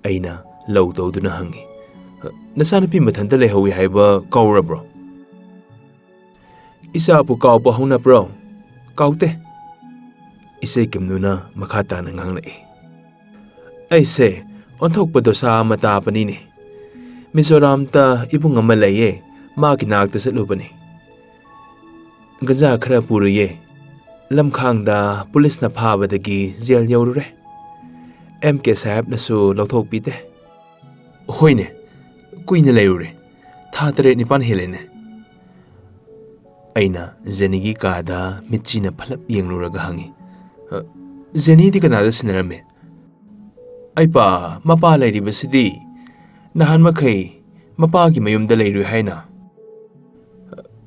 ꯑꯩꯅ ꯂꯧ ꯇꯧꯗꯨꯅ ꯍꯪꯉꯤ꯫ "ꯅꯆꯥꯅꯨꯄꯤ ꯃꯊꯟꯇ ꯂꯩꯍꯧꯏ ꯍꯥꯏꯕ ꯀꯥꯎꯔꯕ꯭ꯔꯣ?" "ꯏꯆꯥꯕꯨ ꯀꯥꯎꯕ ꯍꯧꯅꯕ꯭ꯔꯣ?" "ꯀꯥꯎꯗꯦ꯫" ꯏꯆꯦ ꯀꯤꯝꯅꯨꯅ ꯃꯈꯥ ꯇꯥꯅ ꯉꯥꯡꯂꯛꯏ꯫ "ꯑꯩꯁꯦ ꯑꯣꯟꯊꯣꯛꯄ ꯗꯣꯁꯥ ꯑꯃ ꯇꯥꯕꯅꯤꯅꯦ꯫ ꯃꯤꯖꯣꯔꯥꯝꯗ ꯏꯕꯨꯡ ꯑꯃ ꯂꯩꯌꯦ, ꯃꯥꯒꯤ ꯅꯥꯛꯇ ꯆꯠꯂꯨꯕꯅꯤ꯫ ꯒꯟꯖꯥ ꯈꯔ ꯄꯨꯔꯨꯏꯌꯦ꯫ ꯂꯝꯈꯥꯡꯗ ꯄꯨꯂꯤꯁꯅ ꯐꯥꯕꯗꯒꯤ ꯖꯦꯜ ꯌꯧꯔꯨꯔꯦ꯫ ꯑꯦꯝ ꯀꯦ ꯁꯥꯍꯦꯕꯅꯁꯨ ꯂꯧꯊꯣꯛꯄꯤꯗꯦ꯫" "ꯍꯣꯏꯅꯦ, ꯀꯨꯏꯅ ꯂꯩꯔꯨꯔꯦ꯫ ꯊꯥ ꯇꯔꯦꯠ ꯅꯤꯄꯥꯟ ꯍꯦꯜꯂꯦꯅꯦ꯫" ꯑꯩꯅ ꯖꯦꯅꯤꯒꯤ ꯀꯥꯗ ꯃꯤꯠꯆꯤꯅ ꯐꯠꯂꯞ ꯌꯦꯡꯂꯨꯔꯒ ꯍꯪꯉꯤ, "ꯑ, ꯖꯦꯅꯤꯗꯤ ꯀꯅꯥꯗ ꯁꯤꯟꯅꯔꯝꯃꯦ?" "ꯑꯩ ꯄꯥ, ꯃꯄꯥ ꯂꯩꯔꯤꯕꯁꯤꯗꯤ ꯅꯍꯥꯟ ꯃꯈꯩ ꯃꯄꯥꯒꯤ ꯃꯌꯨꯝꯗ ꯂꯩꯔꯨꯏ ꯍꯥꯏꯅ꯫"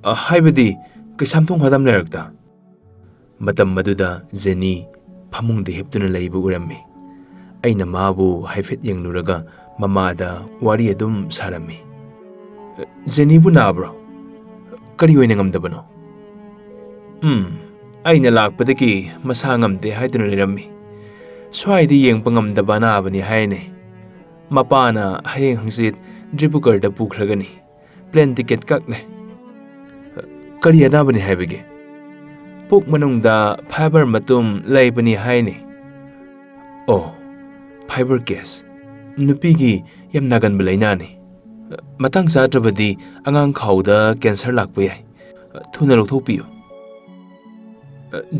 "ꯑ, ꯍꯥꯏꯕꯗꯤ ꯀꯩꯁꯥꯝꯊꯣꯡ ꯈꯗꯝ ꯂꯩꯔꯛꯇ?" ꯃꯇꯝ ꯑꯗꯨꯗ ꯖꯦꯅꯤ ꯐꯃꯨꯡꯗ ꯍꯤꯞꯇꯨꯅ ꯂꯩꯕ ꯎꯔꯝꯃꯤ꯫ ꯑꯩꯅ ꯃꯥꯕꯨ ꯍꯥꯏꯐꯦꯠ ꯌꯦꯡꯂꯨꯔꯒ ꯃꯃꯥꯗ ꯋꯥꯔꯤ ꯑꯗꯨꯝ ꯁꯥꯔꯝꯃꯤ꯫ "ꯖꯦꯅꯤꯕꯨ ꯅꯥꯕ꯭ꯔꯣ? ꯀꯔꯤ ꯑꯣꯏꯅ ꯉꯝꯗꯕꯅꯣ?" "ꯎꯝ, ꯑꯩꯅ ꯂꯥꯛꯄꯗꯒꯤ ꯃꯁꯥ ꯉꯝꯗꯦ ꯍꯥꯏꯗꯨꯅ ꯂꯩꯔꯝꯃꯤ꯫ ꯁ꯭ꯋꯥꯏꯗ ꯌꯦꯡꯕ ꯉꯝꯗꯕ ꯑꯅꯥꯕꯅꯤ ꯍꯥꯏꯅꯦ꯫ ꯃꯄꯥꯅ ꯍꯌꯦꯡ ꯍꯪꯆꯤꯠ ꯗꯤꯕ꯭ꯔꯨꯒꯔꯗ ꯄꯨꯈ꯭ꯔꯒꯅꯤ꯫ Plane ticket ꯀꯛꯂꯦ꯫ "ꯀꯔꯤ ꯑꯅꯥꯕꯅꯤ ꯍꯥꯏꯕꯒꯦ?" "ꯄꯨꯛ ꯃꯅꯨꯡꯗ ꯐꯥꯏꯕꯔ ꯃꯇꯨꯝ ꯂꯩꯕꯅꯤ ꯍꯥꯏꯅꯤ"꯫ "ꯑꯣ, ꯐꯥꯏꯕꯔ ꯀꯦꯁ꯫ ꯅꯨꯄꯤꯒꯤ ꯌꯥꯝ ꯅꯥꯒꯟꯕ ꯂꯥꯏꯅꯥꯅꯤ꯫ ꯃꯇꯥꯡ ꯆꯥꯗ꯭ꯔꯕꯗꯤ ꯑꯉꯥꯡ ꯈꯥꯎꯗ ꯀꯦꯟꯁꯔ ꯂꯥꯛꯄ ꯌꯥꯏ꯫ ꯊꯨꯅ ꯂꯧꯊꯣꯛꯄꯤꯌꯨ"꯫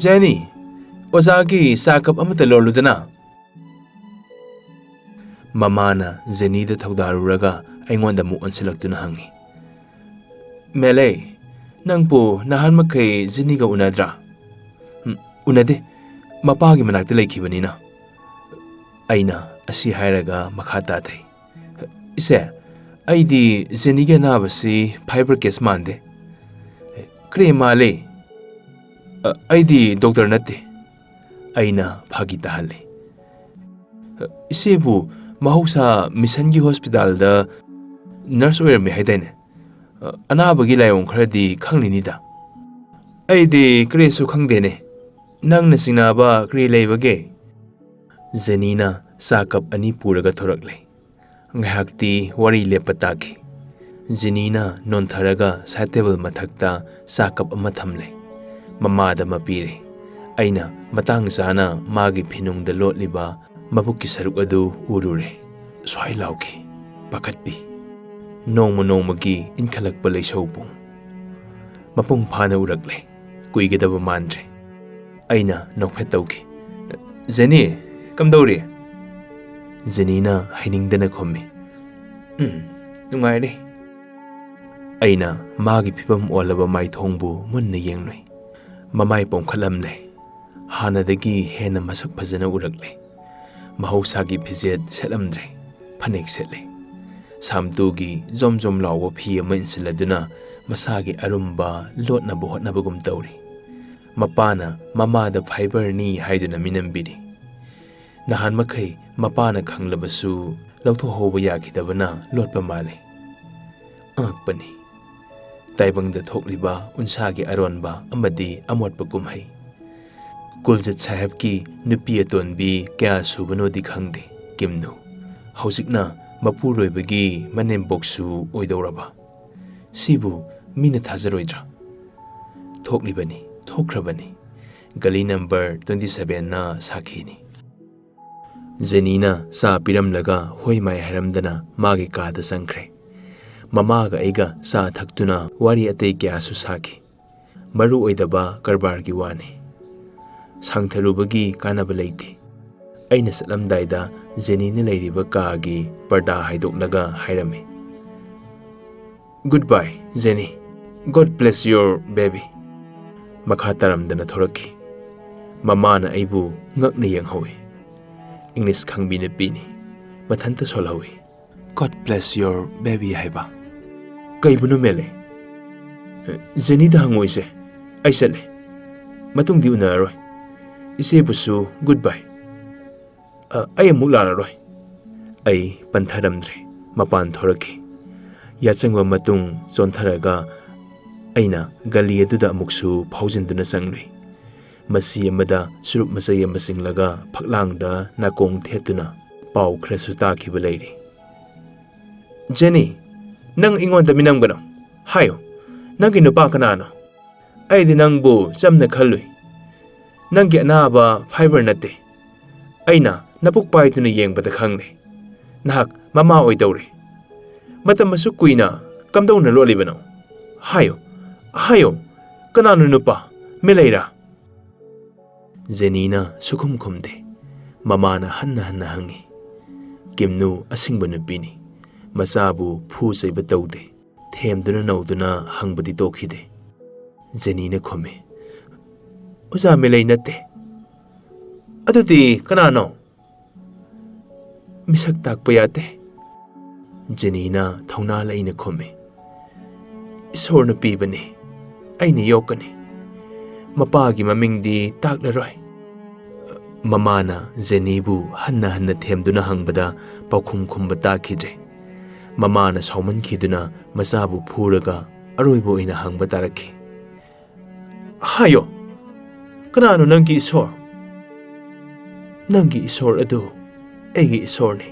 "ꯖꯦꯅꯤ, ꯑꯣꯖꯥꯒꯤ ꯆꯥ ꯀꯞ ꯑꯃꯇ ꯂꯣꯜꯂꯨꯗꯅ"꯫ ꯃꯃꯥꯅ ꯖꯦꯅꯤꯗ ꯊꯧꯗꯥꯔꯨꯔꯒ ꯑꯩꯉꯣꯟꯗ ꯑꯃꯨꯛ ꯑꯣꯟꯁꯤꯜꯂꯛꯇꯨꯅ ꯍꯪꯉꯤ, "ꯃꯦꯂꯦ, ꯅꯪꯕꯨ ꯅꯍꯥꯟ ꯃꯈꯩ ꯖꯦꯅꯤꯒ ꯎꯅꯗ꯭ꯔꯥ?" "ꯎꯝ, ꯎꯅꯗꯦ꯫ ꯃꯄꯥꯒꯤ ꯃꯅꯥꯛꯇ ꯂꯩꯈꯤꯕꯅꯤꯅ"꯫ ꯑꯩꯅ ꯑꯁꯤ ꯍꯥꯏꯔꯒ ꯃꯈꯥ ꯇꯥꯊꯩ, "ꯏꯆꯦ, ꯑꯩꯗꯤ ꯖꯦꯅꯤꯒꯤ ꯑꯅꯥꯕꯁꯤ ꯐꯥꯏꯕꯔ ꯀꯦꯁ ꯃꯥꯟꯗꯦ"꯫ "ꯀꯔꯤ ꯃꯥꯜꯂꯤ?" "ꯑ, ꯑꯩꯗꯤ ꯗꯣꯛꯇꯔ ꯅꯠꯇꯦ"꯫ ꯑꯩꯅ ꯐꯥꯒꯤ ꯇꯥꯍꯜꯂꯤ꯫ "ꯏꯆꯦꯕꯨ ꯃꯍꯧꯁꯥ ꯃꯤꯁꯟꯒꯤ ꯍꯣꯁꯄꯤꯇꯥꯜꯗ ꯅꯔꯁ ꯑꯣꯏꯔꯝꯃꯦ ꯍꯥꯏꯗꯥꯏꯅꯦ? ꯑ, ꯑꯅꯥꯕꯒꯤ ꯂꯥꯏꯑꯣꯡ ꯈꯔꯗꯤ ꯈꯪꯂꯤꯅꯤꯗ"꯫ "ꯑꯩꯗꯤ ꯀꯔꯤꯁꯨ ꯈꯪꯗꯦꯅꯦ꯫ ꯅꯪꯅ ꯆꯤꯡꯅꯕ ꯀꯔꯤ ꯂꯩꯕꯒꯦ?" ꯖꯦꯅꯤꯅ ꯆꯥ ꯀꯞ ꯑꯅꯤ ꯄꯨꯔꯒ ꯊꯣꯔꯛꯂꯦ꯫ ꯉꯥꯏꯍꯥꯛꯇꯤ ꯋꯥꯔꯤ ꯂꯦꯞꯄ ꯇꯥꯈꯤ꯫ ꯖꯦꯅꯤꯅ ꯅꯣꯟꯊꯔꯒ ꯁꯥꯏꯠ ꯇꯦꯕꯜ ꯃꯊꯛꯇ ꯆꯥ ꯀꯞ ꯑꯃ ꯊꯝꯂꯦ꯫ ꯃꯃꯥꯗ ꯑꯃ ꯄꯤꯔꯦ꯫ ꯑꯩꯅ ꯃꯇꯥꯡ ꯆꯥꯅ ꯃꯥꯒꯤ ꯐꯤꯅꯨꯡꯗ ꯂꯣꯠꯂꯤꯕ ꯃꯕꯨꯛꯀꯤ ꯁꯔꯨꯛ ꯑꯗꯨ ꯎꯔꯨꯔꯦ꯫ ꯁ꯭ꯋꯥꯏ ꯂꯥꯎꯈꯤ, ꯄꯥꯈꯠꯄꯤ꯫ ꯅꯣꯡꯃ ꯅꯣꯡꯃꯒꯤ ꯏꯟꯈꯠꯂꯛꯄ ꯂꯩꯁꯧ ꯄꯨꯡ꯫ ꯃꯄꯨꯡ ꯐꯥꯅ ꯎꯔꯛꯂꯦ꯫ ꯀꯨꯏꯒꯗꯕ ꯃꯥꯟꯗ꯭ꯔꯦ꯫ ꯑꯩꯅ ꯅꯣꯛꯐꯦꯠ ꯇꯧꯈꯤ꯫ "ꯖꯦꯅꯤ, ꯀꯝꯗꯧꯔꯤ?" ꯖꯦꯅꯤꯅ ꯍꯩꯅꯤꯡꯗꯅ ꯈꯨꯝꯃꯤ꯫ "ꯎꯝ, ꯅꯨꯡꯉꯥꯏꯔꯤ"꯫ ꯑꯩꯅ ꯃꯥꯒꯤ ꯐꯤꯕꯝ ꯑꯣꯜꯂꯕ ꯃꯥꯏꯊꯣꯡꯕꯨ ꯃꯨꯟꯅ ꯌꯦꯡꯂꯨꯏ꯫ ꯃꯃꯥꯏ ꯄꯣꯝꯈꯠꯂꯝꯂꯦ꯫ ꯍꯥꯟꯅꯗꯒꯤ ꯍꯦꯟꯅ ꯃꯁꯛ ꯐꯖꯅ ꯎꯔꯛꯂꯦ꯫ ꯃꯍꯧꯁꯥꯒꯤ ꯐꯤꯖꯦꯠ ꯁꯦꯠꯂꯝꯗ꯭ꯔꯦ꯫ ꯐꯅꯦꯛ ꯁꯦꯠꯂꯦ꯫ ꯁꯥꯝꯇꯨꯒꯤ ꯖꯣꯝ ꯖꯣꯝ ꯂꯥꯎꯕ ꯐꯤ ꯑꯃ ꯏꯟꯁꯤꯜꯂꯗꯨꯅ ꯃꯁꯥꯒꯤ ꯑꯔꯨꯝꯕ ꯂꯣꯠꯅꯕ ꯍꯣꯠꯅꯕꯒꯨꯝ ꯇꯧꯔꯤ꯫ ꯃꯄꯥꯅ ꯃꯃꯥꯗ ꯐꯥꯏꯕꯔꯅꯤ ꯍꯥꯏꯗꯨꯅ ꯃꯤꯅꯝꯕꯤꯔꯤ꯫ ꯅꯍꯥꯟ ꯃꯈꯩ ꯃꯄꯥꯅ ꯈꯪꯂꯕꯁꯨ ꯂꯧꯊꯣꯛꯍꯧꯕ ꯌꯥꯈꯤꯗꯕꯅ ꯂꯣꯠꯄ ꯃꯥꯜꯂꯤ꯫ ꯑꯉꯛꯄꯅꯤ꯫ ꯇꯥꯏꯕꯪꯗ ꯊꯣꯛꯂꯤꯕ ꯎꯟꯁꯥꯒꯤ ꯑꯔꯣꯟꯕ ꯑꯃꯗꯤ ꯑꯃꯣꯠꯄ ꯀꯨꯝꯍꯩ꯫ ꯀꯨꯜꯖꯤꯠ ꯁꯥꯍꯦꯕꯀꯤ ꯅꯨꯄꯤ ꯑꯇꯣꯟꯕꯤ ꯀꯌꯥ ꯁꯨꯕꯅꯣꯗꯤ ꯈꯪꯗꯦ, ꯀꯤꯝꯅꯨ꯫ ꯍꯧꯖꯤꯛꯅ ꯃꯄꯨꯔꯣꯏꯕꯒꯤ ꯃꯅꯦꯝꯕꯣꯛꯁꯨ ꯑꯣꯏꯗꯧꯔꯕ꯫ ꯁꯤꯕꯨ ꯃꯤꯅ ꯊꯥꯖꯔꯣꯏꯗ꯭ꯔꯥ? ꯊꯣꯛꯂꯤꯕꯅꯤ, ꯊꯣꯛꯈ꯭ꯔꯕꯅꯤ꯫ ꯒꯂꯤ ꯅꯝꯕꯔ twenty sevenꯅ ꯁꯥꯈꯤꯅꯤ꯫ ꯖꯦꯅꯤꯅ ꯆꯥ ꯄꯤꯔꯝꯂꯒ ꯍꯣꯏ ꯃꯥꯏ ꯍꯥꯏꯔꯝꯗꯅ ꯃꯥꯒꯤ ꯀꯥꯗ ꯆꯪꯈ꯭ꯔꯦ꯫ ꯃꯃꯥꯒ ꯑꯩꯒ ꯆꯥ ꯊꯛꯇꯨꯅ ꯋꯥꯔꯤ ꯑꯇꯩ ꯀꯌꯥꯁꯨ ꯁꯥꯈꯤ꯫ ꯃꯔꯨ ꯑꯣꯏꯗꯕ ꯀꯔꯕꯥꯔꯒꯤ ꯋꯥꯅꯤ꯫ ꯁꯥꯡꯊꯔꯨꯕꯒꯤ ꯀꯥꯟꯅꯕ ꯂꯩꯇꯦ꯫ ꯑꯩꯅ ꯆꯠꯂꯝꯗꯥꯏꯗ ꯖꯦꯅꯤꯅ ꯂꯩꯔꯤꯕ ꯀꯥꯒꯤ ꯄꯔꯗꯥ ꯍꯥꯏꯗꯣꯛꯂꯒ ꯍꯥꯏꯔꯝꯃꯤ, "Goodbye, Jenny. God bless your baby." ꯃꯈꯥ ꯇꯥꯔꯝꯗꯅ ꯊꯣꯔꯛꯈꯤ꯫ ꯃꯃꯥꯅ ꯑꯩꯕꯨ ꯉꯛꯅ ꯌꯦꯡꯍꯧꯏ꯫ ꯏꯪꯂꯤꯁ ꯈꯪꯕꯤ ꯅꯨꯄꯤꯅꯤ꯫ ꯃꯊꯟꯇ ꯁꯣꯜꯍꯧꯏ꯫ "God bless your baby" ꯍꯥꯏꯕ꯫ "ꯀꯩꯕꯨꯅꯣ ꯃꯦꯂꯦ?" "ꯖꯦꯅꯤꯗ ꯍꯪꯉꯨ ꯏꯆꯦ꯫ ꯑꯩ ꯆꯠꯂꯦ꯫ ꯃꯇꯨꯡꯗꯤ ꯎꯅꯔꯔꯣꯏ꯫ ꯏꯆꯦꯕꯨꯁꯨ goodbye꯫ ꯑ, ꯑꯩ ꯑꯃꯨꯛ ꯂꯥꯛꯂꯔꯣꯏ꯫" ꯑꯩ ꯄꯟꯊꯔꯝꯗ꯭ꯔꯦ꯫ ꯃꯄꯥꯟ ꯊꯣꯔꯛꯈꯤ꯫ ꯌꯥꯆꯪꯕ ꯃꯇꯨꯡ ꯆꯣꯟꯊꯔꯒ ꯑꯩꯅ ꯒꯂꯤ ꯑꯗꯨꯗ ꯑꯃꯨꯛꯁꯨ ꯐꯥꯎꯖꯤꯟꯗꯨꯅ ꯆꯪꯂꯨꯏ꯫ ꯃꯁꯤ ꯑꯃꯗ ꯆꯨꯔꯨꯞ ꯃꯆꯩ ꯑꯃ ꯆꯤꯡꯂꯒ ꯐꯛꯂꯥꯡꯗ ꯅꯥꯀꯣꯡ ꯊꯦꯠꯇꯨꯅ ꯄꯥꯎ ꯈꯔꯁꯨ ꯇꯥꯈꯤꯕ ꯂꯩꯔꯤ꯫ "ꯖꯦꯅꯤ, ꯅꯪ ꯑꯩꯉꯣꯟꯗ ꯃꯤꯅꯝꯒꯅꯨ꯫ ꯍꯥꯏꯌꯨ, ꯅꯪꯒꯤ ꯅꯨꯄꯥ ꯀꯅꯥꯅꯣ? ꯑꯩꯗꯤ ꯅꯪꯕꯨ ꯆꯝꯅ ꯈꯜꯂꯨꯏ꯫ ꯅꯪꯒꯤ ꯑꯅꯥꯕ ꯐꯥꯏꯕꯔ ꯅꯠꯇꯦ꯫ ꯑꯩꯅ ꯅꯕꯨꯛ ꯄꯥꯏꯗꯨꯅ ꯌꯦꯡꯕꯗ ꯈꯪꯂꯦ꯫ ꯅꯍꯥꯛ ꯃꯃꯥ ꯑꯣꯏꯗꯧꯔꯦ꯫ ꯃꯇꯝ ꯑꯁꯨꯛ ꯀꯨꯏꯅ ꯀꯝꯗꯧꯅ ꯂꯣꯠꯂꯤꯕꯅꯣ? ꯍꯥꯏꯌꯨ, ꯍꯥꯏꯌꯨ, ꯀꯅꯥꯅꯣ ꯅꯨꯄꯥ? ꯃꯦꯂꯩꯔꯥ?" ꯖꯦꯅꯤꯅ ꯁꯨꯈꯨꯝ ꯈꯨꯝꯗꯦ꯫ ꯃꯃꯥꯅ ꯍꯟꯅ ꯍꯟꯅ ꯍꯪꯉꯤ꯫ ꯀꯤꯝꯅꯨ ꯑꯁꯤꯡꯕ ꯅꯨꯄꯤꯅꯤ꯫ ꯃꯆꯥꯕꯨ ꯐꯨ ꯆꯩꯕ ꯇꯧꯗꯦ꯫ ꯊꯦꯝꯗꯨꯅ ꯅꯧꯗꯨꯅ ꯍꯪꯕꯗꯤ ꯇꯣꯛꯈꯤꯗꯦ꯫ ꯖꯦꯅꯤꯅ ꯈꯨꯝꯃꯤ, "ꯑꯣꯖꯥ ꯃꯦꯂꯩ ꯅꯠꯇꯦ꯫" "ꯑꯗꯨꯗꯤ ꯀꯅꯥꯅꯣ?" "ꯃꯤꯁꯛ ꯇꯥꯛꯄ ꯌꯥꯗꯦ꯫" ꯖꯦꯅꯤꯅ ꯊꯧꯅꯥ ꯂꯩꯅ ꯈꯨꯝꯃꯤ, "ꯏꯁꯣꯔꯅ ꯄꯤꯕꯅꯤ, ꯑꯩꯅ ꯌꯣꯛꯀꯅꯤ꯫ ꯃꯄꯥꯒꯤ ꯃꯃꯤꯡꯗꯤ ꯇꯥꯛꯂꯔꯣꯏ꯫" ꯃꯃꯥꯅ ꯖꯦꯅꯤꯕꯨ ꯍꯟꯅ ꯍꯟꯅ ꯊꯦꯝꯗꯨꯅ ꯍꯪꯕꯗ ꯄꯥꯎꯈꯨꯝ ꯈꯨꯝꯕ ꯇꯥꯈꯤꯗ꯭ꯔꯦ꯫ ꯃꯃꯥꯅ ꯁꯥꯎꯃꯟꯈꯤꯗꯨꯅ ꯃꯆꯥꯕꯨ ꯐꯨꯔꯒ ꯑꯔꯣꯏꯕ ꯑꯣꯏꯅ ꯍꯪꯕ ꯇꯥꯔꯛꯈꯤ꯫ "ꯍꯥꯏꯌꯣ, ꯀꯅꯥꯅꯣ ꯅꯪꯒꯤ ꯏꯁꯣꯔ?" "ꯅꯪꯒꯤ ꯏꯁꯣꯔ ꯑꯗꯨ ꯑꯩꯒꯤ ꯏꯁꯣꯔꯅꯤ꯫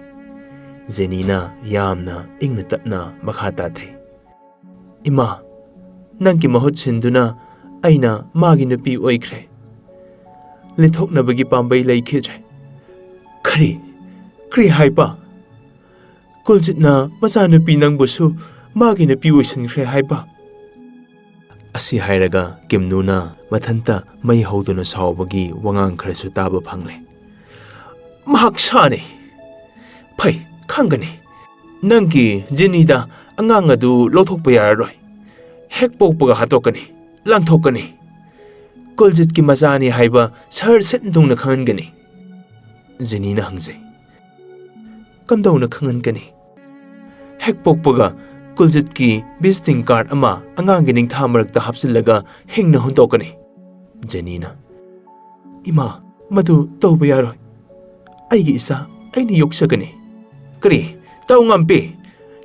ꯖꯦꯅꯤꯅ ꯌꯥꯝꯅ ꯏꯪꯅ ꯇꯞꯅ ꯃꯈꯥ ꯇꯥꯊꯩ꯫ "ꯏꯃꯥ, ꯅꯪꯒꯤ ꯃꯍꯨꯠ ꯁꯤꯟꯗꯨꯅ ꯑꯩꯅ ꯃꯥꯒꯤ ꯅꯨꯄꯤ ꯑꯣꯏꯈ꯭ꯔꯦ꯫ ꯂꯤꯊꯣꯛꯅꯕꯒꯤ ꯄꯥꯝꯕꯩ ꯂꯩꯈꯤꯗ꯭ꯔꯦ꯫" "ꯀꯔꯤ? ꯀꯔꯤ ꯍꯥꯏꯕ? ꯀꯨꯜꯖꯤꯠꯅ ꯃꯆꯥꯅꯨꯄꯤ ꯅꯪꯕꯨꯁꯨ ꯃꯥꯒꯤ ꯅꯨꯄꯤ ꯑꯣꯏꯁꯤꯟꯈ꯭ꯔꯦ ꯍꯥꯏꯕ?" ꯑꯁꯤ ꯍꯥꯏꯔꯒ ꯀꯤꯝꯅꯨꯅ ꯃꯊꯟꯇ ꯃꯩ ꯍꯧꯗꯨꯅ ꯁꯥꯎꯕꯒꯤ ꯋꯥꯉꯥꯡ ꯈꯔꯁꯨ ꯇꯥꯕ ꯐꯪꯂꯦ꯫ "ꯃꯍꯥꯛ ꯁꯥꯅꯤ꯫ ꯐꯩ, ꯈꯪꯒꯅꯤ꯫ ꯅꯪꯒꯤ ꯖꯤꯅꯤꯗ ꯑꯉꯥꯡ ꯑꯗꯨ ꯂꯧꯊꯣꯛꯄ ꯌꯥꯔꯔꯣꯏ꯫ ꯍꯦꯛ ꯄꯣꯛꯄꯒ ꯍꯥꯠꯇꯣꯛꯀꯅꯤ, ꯂꯪꯊꯣꯛꯀꯅꯤ꯫ ꯀꯨꯜꯖꯤꯠꯀꯤ ꯃꯆꯥꯅꯤ ꯍꯥꯏꯕ ꯁꯍꯔ ꯁꯤꯟ ꯊꯨꯡꯅ ꯈꯪꯍꯟꯒꯅꯤ꯫" ꯖꯤꯅꯤꯅ ꯍꯪꯖꯩ꯫ "ꯀꯝꯗꯧꯅ ꯈꯪꯍꯟꯒꯅꯤ?" "ꯍꯦꯛ ꯄꯣꯛꯄꯒ ꯀꯨꯜꯖꯤꯠꯀꯤ ꯚꯤꯖꯤꯇꯤꯡ ꯀꯥꯔꯗ ꯑꯃ ꯑꯉꯥꯡꯒꯤ ꯅꯤꯡꯊꯥ ꯃꯔꯛꯇ ꯍꯥꯞꯆꯤꯜꯂꯒ ꯍꯤꯡꯅ ꯍꯨꯟꯗꯣꯛꯀꯅꯤ꯫" ꯖꯦꯅꯤꯅ, "ꯏꯃꯥ, ꯃꯗꯨ ꯇꯧꯕ ꯌꯥꯔꯣꯏ꯫ ꯑꯩꯒꯤ ꯏꯆꯥ ꯑꯩꯅ ꯌꯣꯛꯆꯒꯅꯤ꯫" "ꯀꯔꯤ? ꯇꯧ ꯉꯝꯄꯤ?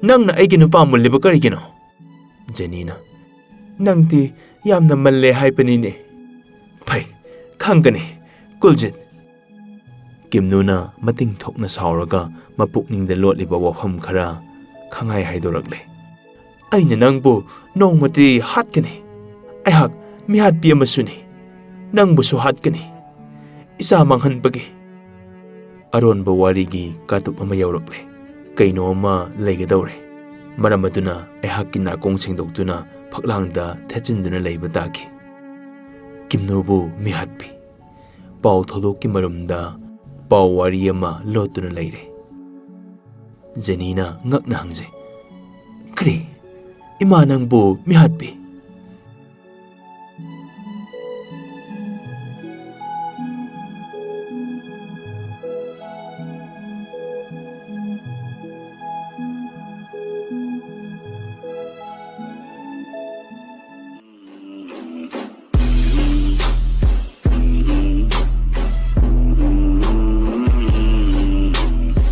ꯅꯪꯅ ꯑꯩꯒꯤ ꯅꯨꯄꯥ ꯃꯨꯜꯂꯤꯕ ꯀꯔꯤꯒꯤꯅꯣ?" ꯖꯦꯅꯤꯅ, "ꯅꯪꯗꯤ ꯌꯥꯝꯅ ꯃꯜꯂꯦ ꯍꯥꯏꯕꯅꯤꯅꯦ꯫" "ꯐꯩ, ꯈꯪꯒꯅꯤ, ꯀꯨꯜꯖꯤꯠ꯫" ꯀꯤꯝꯅꯨꯅ ꯃꯇꯤꯡ ꯊꯣꯛꯅ ꯁꯥꯎꯔꯒ ꯃꯄꯨꯛꯅꯤꯡꯗ ꯂꯣꯠꯂꯤꯕ ꯋꯥꯐꯝ ꯈꯔ ꯈꯪꯍꯥꯏ ꯍꯥꯏꯗꯣꯔꯛꯂꯦ꯫ "ꯑꯩꯅ ꯅꯪꯕꯨ ꯅꯣꯡꯃꯗꯤ ꯍꯥꯠꯀꯅꯤ꯫ ꯑꯩꯍꯥꯛ ꯃꯤꯍꯥꯠꯄꯤ ꯑꯃꯁꯨꯅꯤ꯫ ꯅꯪꯕꯨꯁꯨ ꯍꯥꯠꯀꯅꯤ, ꯏꯆꯥ ꯃꯥꯡꯍꯟꯕꯒꯤ꯫" ꯑꯔꯣꯟꯕ ꯋꯥꯔꯤꯒꯤ ꯀꯥꯡꯂꯨꯞ ꯑꯃ ꯌꯧꯔꯛꯂꯦ꯫ ꯀꯩꯅꯣ ꯑꯃ ꯂꯩꯒꯗꯧꯔꯦ꯫ ꯃꯔꯝ ꯑꯗꯨꯅ ꯑꯩꯍꯥꯛꯀꯤ ꯅꯥꯀꯣꯡ ꯁꯦꯡꯗꯣꯛꯇꯨꯅ ꯐꯛꯂꯥꯡꯗ ꯊꯦꯠꯆꯤꯟꯗꯨꯅ ꯂꯩꯕ ꯇꯥꯈꯤ꯫ ꯀꯤꯝꯅꯨꯕꯨ ꯃꯤꯍꯥꯠꯄꯤ꯫ ꯄꯥꯎ ꯊꯧꯗꯣꯛꯀꯤ ꯃꯔꯨꯝꯗ ꯄꯥꯎ ꯋꯥꯔꯤ ꯑꯃ ꯂꯣꯠꯇꯨꯅ ꯂꯩꯔꯦ꯫ ꯖꯦꯅꯤꯅ ꯉꯛꯅ ꯍꯪꯖꯩ, "ꯀꯔꯤ? ꯏꯃꯥ ꯅꯪꯕꯨ ꯃꯤꯍꯥꯠꯄꯤ?